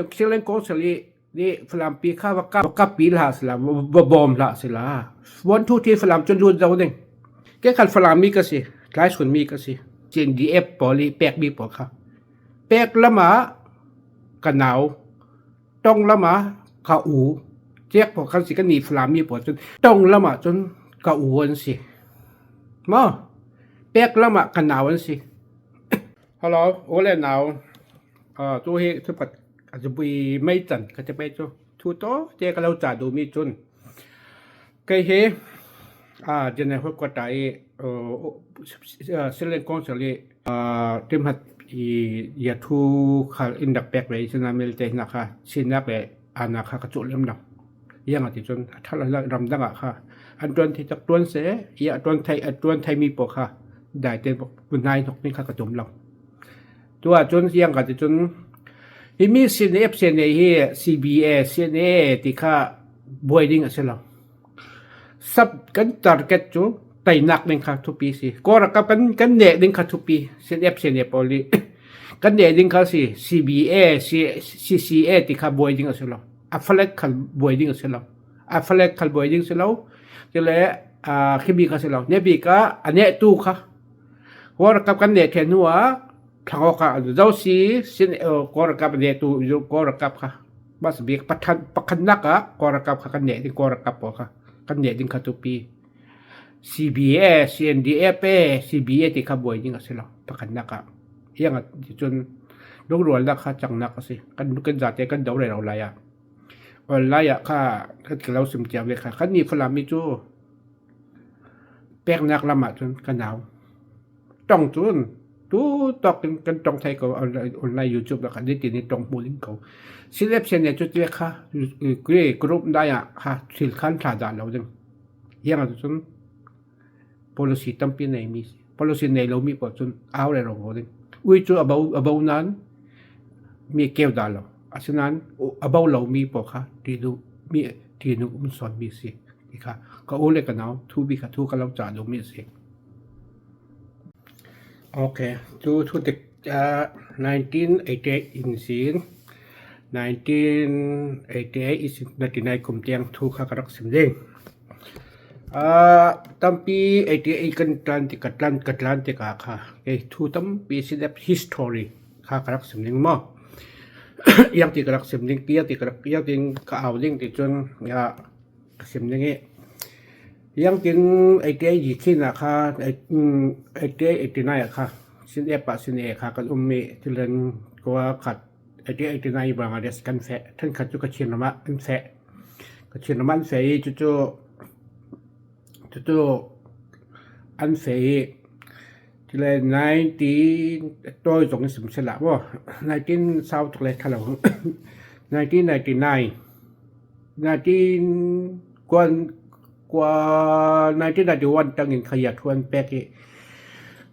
Chinland Council i nih Falampi kha va kap va kap pi hlah sila va bawm hlah sila 1 2 3 Falam cun lut zau ding ke khan Falam mi ka si Tlaisun mi ka si CNDF pawl i pek mi pawl kha pek lam ah ka nau tong lam ah ka u cek pawl kan si kan nih Falam mi pawl cun tong lam ah cun ka u an si maw pek lam ah ka nau an si. Hello, u le nau. Tu hi thupat zubui mei can ka ti pei cu thu to te ka lo ca duhmi cun kei hi General Headquarter i Civilian Council i timhat i yathu khal in rak pek ve i sinain milte hna kha sinak le anak kha ka cuh lem lo. Iang ah ti cun a ṭha lo ramdang ah kha an ṭuan thei tak ṭuan seh i a ṭuan thei a ṭuan theimi pawl kha dai te hnai hnok ding kha ka tum lo. Tu ahcun iang ka ti cun himi CNF CNA hi CBA CNA ti kha buai ding a si lo. Sap kan target cu teinak ding kha thupi si. Kawl ralkap kan kan neh ding kha thupi CNF CNA pawl nih kan neh ding kha si CBA CCA ti kha buai ding a si lo. A flag khal buai ding a si lo. A flag khal buai ding si lo. Cule khimi kha si lo. Ne bik ah a nehtu kha Kawl ralkap kan neh ṭhen hnu ah thlangawk ah zo si sin Kawl ralkap a nehtu Kawl ralkap kha bas bik pakhatnak ah Kawl ralkap kha kan neh ding Kawl ralkap pawl kha kan neh ding kha tupi CBA CNDF CBA ti kha buai ding a si lo pakhatnak ah iang ah cun lungrualnak kha cangnak a si kan kan zate kan do rero lai ah online ah kha kan lo sim cia ve kha kan ni Falam mi cu Peknak lam ahcun ka nau. Tong cun tu tawk in kan tong thai ko online YouTube ah khan nitin in tong hmu ding ko. Silep sen cu te kha group dai ah kha thil khan thla dah lo ding. Yang ah cun policy tampi nei mi policy nei lo mi paoh cun au le ro ding. Ui cu abo abo nan mi keu dah lo. Asinain abo lo mi paoh kha ti du mi ti nu um son mi si. Ti kha ka u le ka nau thu bi kha thu ka lo cah duhmi a si. Okay, cu thu tik 1988 in sin 1988 is 99 kum tiang thu kha ka rak sim ding. Tampi 88 kan tlan tik ka tlan ka tlan tikah kha kei thu tampi sin history kha ka rak sim ding maw. Iang ti ka rak sim ding, tiang ti ka rak iang tin ka au ding ti cun ya Ka sim ning i Yangtin 88 ah kha 88 89 ah kha sin ep ah sin e kha kan um i tilen kua khat 88 89 Bangladesh kan feh. Thenkhat cu Kachin ram ah an feh. Kachin ram ah an feh i cucu cucu an feh i tile 19 tawi zong in sim sehlah maw 19 sau tuk le thalo 1999 Natin kuan kua 1991 tangin khaya thuan pek i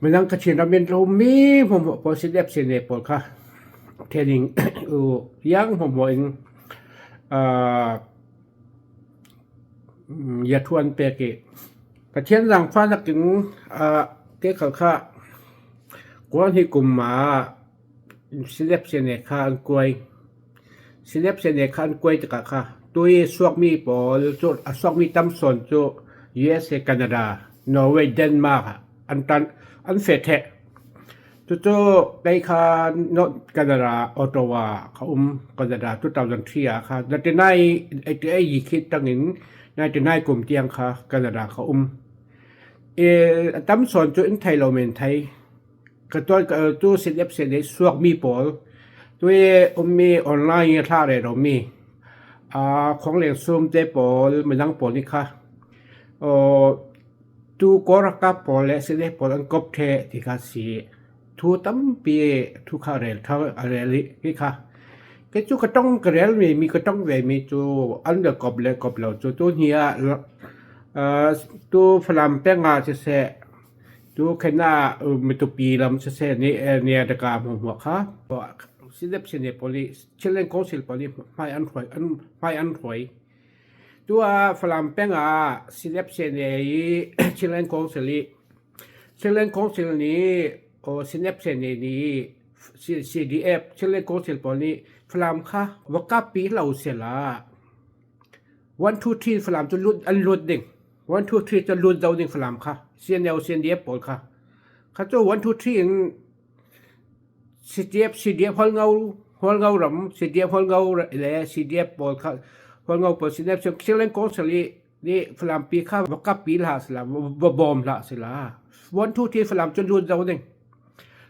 minang Kachin ram in lomi hmuhmuh pawl CDF CNA pawl kha training u yang hmuhmuh in ya thuan pek i Pathian zaangfahnak in ke khal kha kuan hi kum ah CDF CNA kha an kuai. Silep sene kha an kuai tikah kha tui suakmi pawl cu a suakmi tam sawn cu USA, Canada, Norway, Denmark ah an tan an feh theh. Cucu kei kha North Canada, Ottawa ka um Canada 2003 ah kha 99 88 yi khi tangin 99 kum tiang kha Canada ka um. I a tam sawn cu in thei lo men thei. Ka tuan ka tu CNF CNA suakmi pawl tu i ummi online i thla re lomi khongleng sum te pawl midang pawl nih kha tu Kawl ralkap pawl le CNF pawl an kop the ti kha si. Thu tampi thu kha rel kha a rel i hi kha kei cu ka tong ka rel mi mi ka tong ve mi cu an le kop le kop lo cu tu hni ah tu Falam peng ah siseh Tu khen ah mitupi lam siseh nih nia daka hmuhmuah kha CNF CNA pawl nih Chinland Council pawl nih hmai an hruai an hmai an hruai. Tu ah Falam peng ah CNF CNA i Chinland Council i Chinland Council nih CNF CNA nih CDF Chinland Council pawl nih Falam kha va kap pi lo sela one two three Falam cu lut an lut ding one two three cu lut zau ding Falam kha CNL CNDF pawl kha kha cu one two three in CDF CDF Hualngo Hualngo ram CDF Hualngo le CDF pawl kha Hualngo pawl CDF Chinland Council i nih Falam pi kha va kap pi hlah sela va bawm hlah sela one two three Falam cu lut zau ding.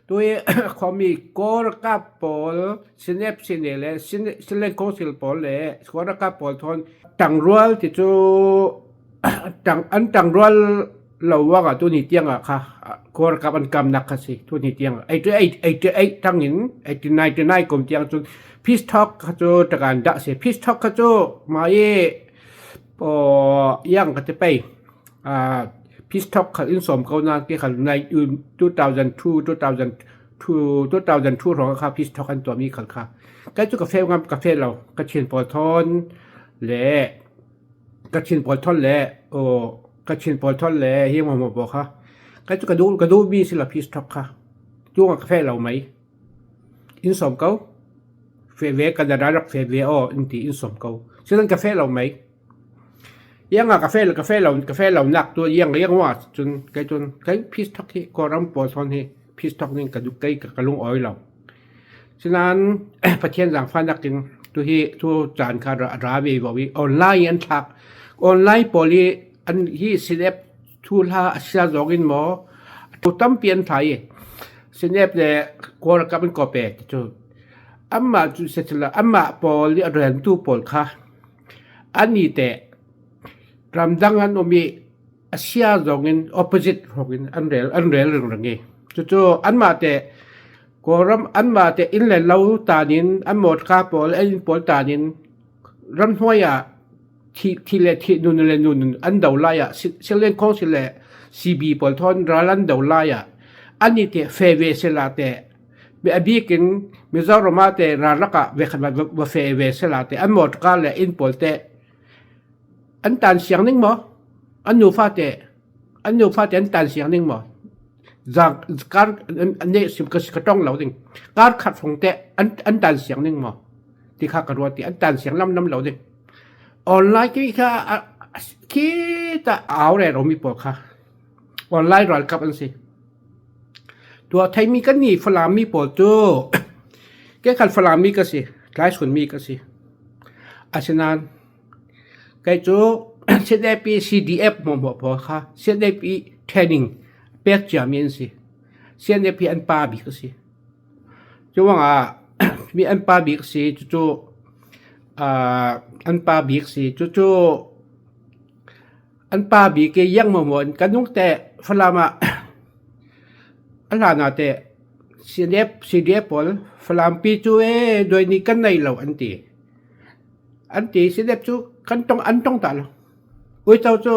Tui khuami Kawl ralkap pawl Sinep sine le Chinland Council pawl le Kawl ralkap pawl thawn ṭangrual ti cu an ṭangrual lo ruangah tuni tiangah kha Kawl ralkap an kamnak kha si tuni tiang 88 ṭang in 89 kum tiang cun peace talk kha cu ṭakan dah si. Peace talk kha cu mah i iang ka ti pei. Peace talk kha in sawm ko nain ti khal nai 2002 2002 2002 hrawng kha peace talk an tuahmi khal kha kai cu ka fel ngam ka fel lo. Kachin pawl thawn le Kachin pawl thawn le aw Kachin pawl thawn le hi mo mo pawl kha kai cu ka duh ka duhmi si lo peace talk kha tu ka fel lo mei. In sawm ko fe ve Canada rak fe ve aw in ti in sawm ko sinan ka fel lo mei. Iang ah ka fel ka fel lo ka fel lonak tu iang iang wa cun kei cun kei peace talk hi Kawlram pawl thawn hi peace talk ning ka duh kei ka lung awi lo. Sinain Pathian zaangfahnak in tuhi tu caan kha ra ve vo i online an thlak. Online pawl i an hi sinep thu hla a sia zong in maw tu tampi an thla i sinep le Kawl ralkap an kope ti cu anmah cu anmah pawl i a rentu pawl kha Annih teh ramdang an um i a sia zong in opposite hrawk in an rel an rel ringring i cucu anmah teh Kawlram anmah teh inn le lo tan in an mawṭka pawl an inn pawl tan in ramhnuai ah thi thi le thi nun le nun an do lai ah Silen Council le CB pawl thawn ral an do lai ah annih teh fe ve sela teh A bik in Mizoram ah teh ralrak ah voikhat va fe ve sela teh an mawṭka le inn pawl teh an tan siang ning maw? An nufa teh an nufa teh an tan siang ning maw? Kar ne sim ka ka tong lo ding. Kar khat hrawng teh an tan siang ning maw? Ti kha ka ruat i an tan siang lamlam lo ding. Online khi kha khi ta au re romi pawl kha online ralkap an si. Tuah theimi kan nih Falam mi pawl cu keikhat Falam mi ka si, Tlaisun mi ka si. Asinain kei cu CNAP CDF hmuahhmuah pawl kha CNAP training pek ciami an si. CNAP an pa bik a si. Curuangah mi an pa bik si cucu an pa bik si cucu An pa bik i iang maw in kan nung teh Falam ah a hlan ah teh CDF CDF pawl Falam pi cu ee duai nih kan nei lo an ti. An ti CDF cu kan tong an tong ta lo. Uico cu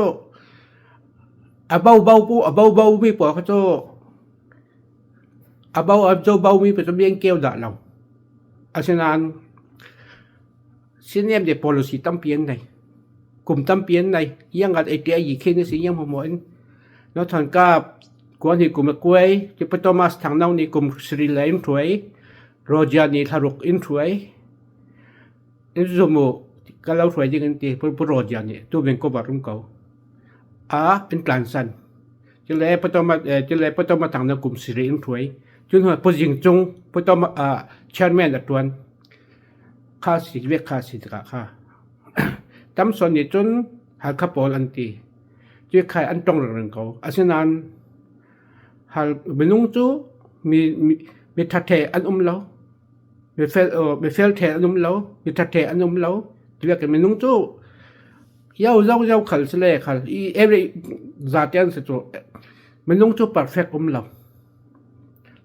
a bo bo pu a bo bo mi pawl kha cu a bo a zo bo mi pawl cu mi an keu dah lo. Asinain CNF nih policy tampi an nei. Kum tampi an nei. Iangat ei ti ai khin si iang hmuhmuh in. No thon kap kuan hi kum a kuai ti Thomas Thangno nih kum sri le in thuai. Roja nih thlaruk in thuai. In zumu ka lo hruai ding in ti pu Roja nih tu bing ko bar um ko. A in tlan san. Chile Thomas chile Thomas Thangno kum sri in thuai. Chun hoi pu Jing Cung pu Thomas chairman a tuan. Kha si vek kha si tikah kha Tamson nih cun Halkha pawl an ti. Cuikhai an tong ringring ko. Asinain hal minung cu mi mi ṭhathe an um lo. Mifel mifel the an um lo. Mi ṭhathe an um lo. Tibiak minung cu yo zo zo khal si le khal i every zate an si cu minung cu perfect um lo.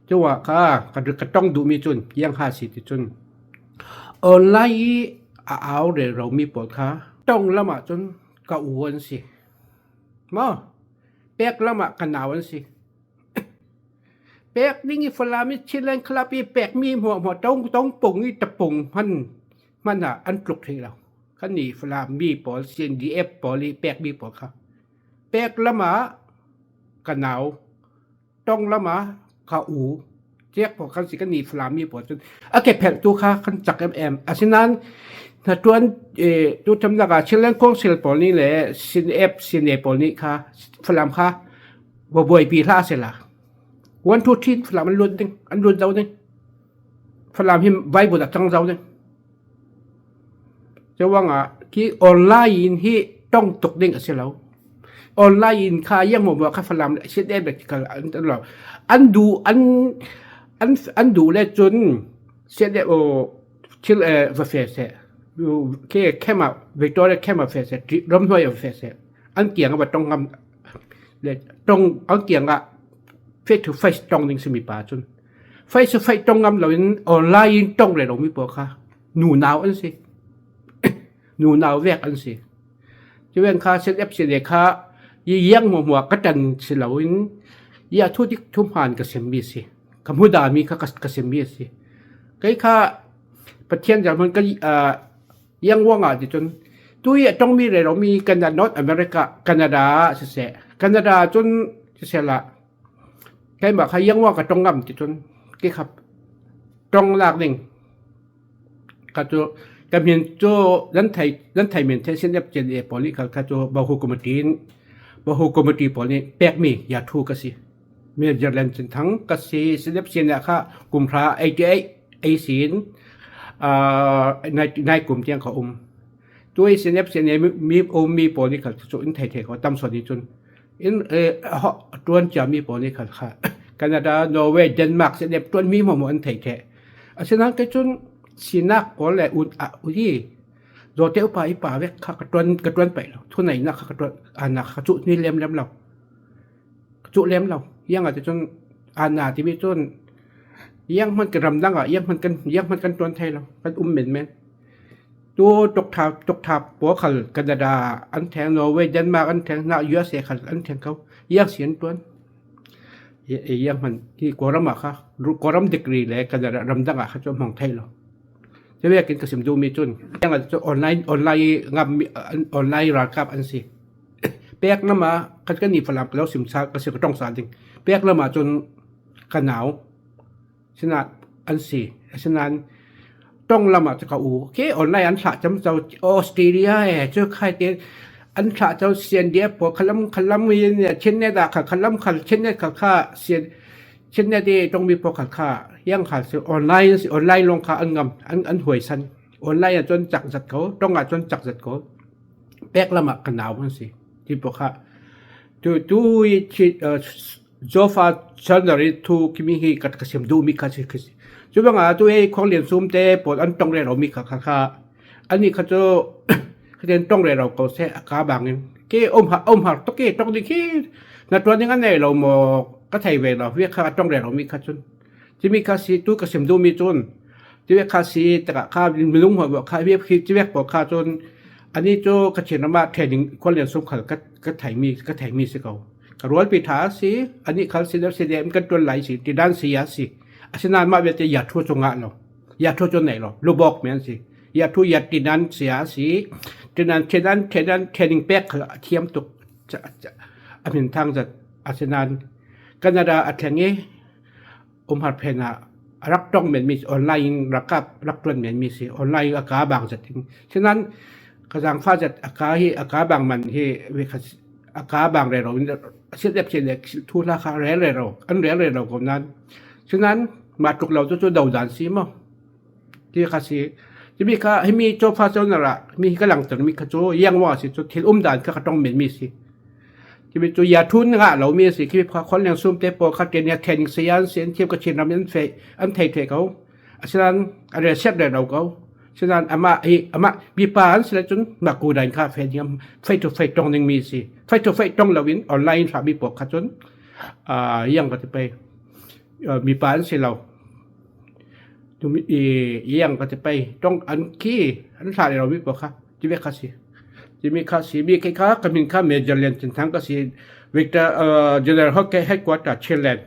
Cuah kha ka tong duhmi cun iang ha si ti cun online i a au relromi pawl kha tong lam ah cun ka u an si. Maw? Pek lam ah ka nau an si. Pek ding i Falam i Chinland Club i pekmi hmuahhmuah tong tong pung i tapung hman hman ah an tluk hlei lo. Kan nih Falam mi pawl CNDF pawl i pekmi pawl kha pek lam ah ka nau. Tong lam ah ka u. Chiak pawl kan si kan nih Falam mi pawl cun a ke phelhtu kha kan cak emem. Asinain hna-ṭuan tuṭhamnak ah Chinland Council pawl nih le CNF CNA pawl nih kha Falam kha va buaipi hlah sehla. One two three Falam an lut ding, an lut zau ding. Falam hi Bible a cang zau ding. Curuangah khi online in hi tong tuk ding a si lo. Online in kha iang maw kha Falam le CNF le kha an lo. An duh an an an duh le cun CNF thil va fe seh. Khi camp ah Victoria camp ah fe seh, ramhnuai ah fe seh. An kiang ah va tong ngam le tong an kiang ah face to face tong ding simi pa cun. Face to face tong ngam loin online in tong le lomi pawl kha nu nau an si. Nu nau vek an si. Cuven kha CNF CNA kha i iang hmuahhmuah ka ṭan si loin i a thu dik thu hmaan ka semmi a si. Ka hmu dami kha ka semmi a si. Kei kha Pathian hmun ka iang uang ah ticun tu i a tongmi le lomi Canada, North America, Canada ah siseh, Canada cun siseh lah keimah kha iang uang ka tong ngam ticun ki kha tong lak ding Kha cu ka min cu nan thei nan thei men the CNF CNA pawl nih kha cu Bahu Committee in Bahu Committee pawl nih pekmi yathu ka si. Major Lian Cin Thang ka si. CNF CNA kha kum hra 88 ei sin nai kum tiang ka um. Tu i CNF CNA mi ummi pawl nih kha cu in thei thei ko tam sawn nih cun in tuan ciami pawl nih kha kha Canada, Norway, Denmark CNF tuan mi mo an thei the. Asinain kei cun sinak pawl le hi dawte upa i pa vek kha ka ṭuan ka ṭuan paih lo. Thuneinak kha ka ṭuan anak kha ka cuh ni lem lem lo. Ka cuh lem lo. Iang ah ticun ana timi cun iang hmanh kan ramdang ah iang hmanh kan iang hmanh kan ṭuan thai lo. Kan um menmen. Tu tuktha tuktha pawl khal Canada an theng, Norway, Denmark an theng, na USA khal an theng ko. Iang si an ṭuan. Iang hmanh hi Kawlram ah kha Kawlram degree le kan ramdang ah kha cu hmang thei lo. Cubiakin ka sim duhmi cun online online i ngammi online ralkap an si. Pek lam ah kan kan i Falam ka lo sim sa ka si ka tong sa ding. Pek lam ah cun ka nau sinah an si. Asinain tong lam ah cu ka u. Khi online an thlah cam co Australia e cu khai te an thlah co CNDF pawl khalam khalam in Chinnet ah kha khalam khal Chinnet kha kha CN Chinnet i tongmi pawl kha kha yang kha si online si online lawng kha an ngam an an huaisan online ah cun cak zat ko tong ah cun cak zat ko pek lam ah ka nau an si ti pawl kha tu tu i Zofa chanari thu kimi hi kat ka sim duhmi kha si khi cu bangah tu ei khong lian sum te pawl an tong re ro mi kha kha kha ani kha chu khaten tong re ro ko se aka bangin ke om ha om har to ke tong ding khi na tuan ding an nei lo mo ka thei ve lo vi kha tong re ro mi kha chun chimi kha si tu ka sim duhmi chun ti kha si taka kha minung ho kha vi khi chi vek po kha chun ani chu ka chin rama training khong lian sum khal ka ka thai mi ka thai mi si ko Ka rualpi ṭha a si, anih khal si le si le kan ṭuan lai si ti dan si a si. Asinain mah vialte ya thu cu ngah lo. Ya thu cu nei lo. Lubawk men si. Ya thu ya tinan si a si. Tinan thinan thinan training pek khal a thiam tuk. A min thang zat. Asinain Canada a thleng i umhar phen ah a rak tong menmi online in rakap rak ṭuan menmi si. Online a ka bang zat in. Sinan ka zaangfah zat a ka hi a ka bang man hi a ka bang rero in siat ep le thu hla kha rel rero an rel rero ko nan sinan mah tluk lo cu cu dodan si mo ti kha si timi kha himi chofa cho na ra mi ka lang ter mi kha chu yang wa si chu thil um dan kha ka tong men mi si timi chu ya thun nga lo mi si khi kha khon leng sum te po kha ten ya training se yan sen thiam ka chin ram an fe an thei the ko Asinain a rel siap rero ko. Sinain amah hi amah mipa an si le cun mah kudain kha fe ding face to face tong ding mi si. Face to face tong loin online hlah mi pawl kha cun iang ka ti pei. Mipa an si lo. Iang ka ti pei. Tong an khi an hlah rero mi pawl kha ti ve kha si. Timi kha si mi kha ka min kha Major Lian Cin Thang ka si. Victor General Hockey Headquarter Chinland.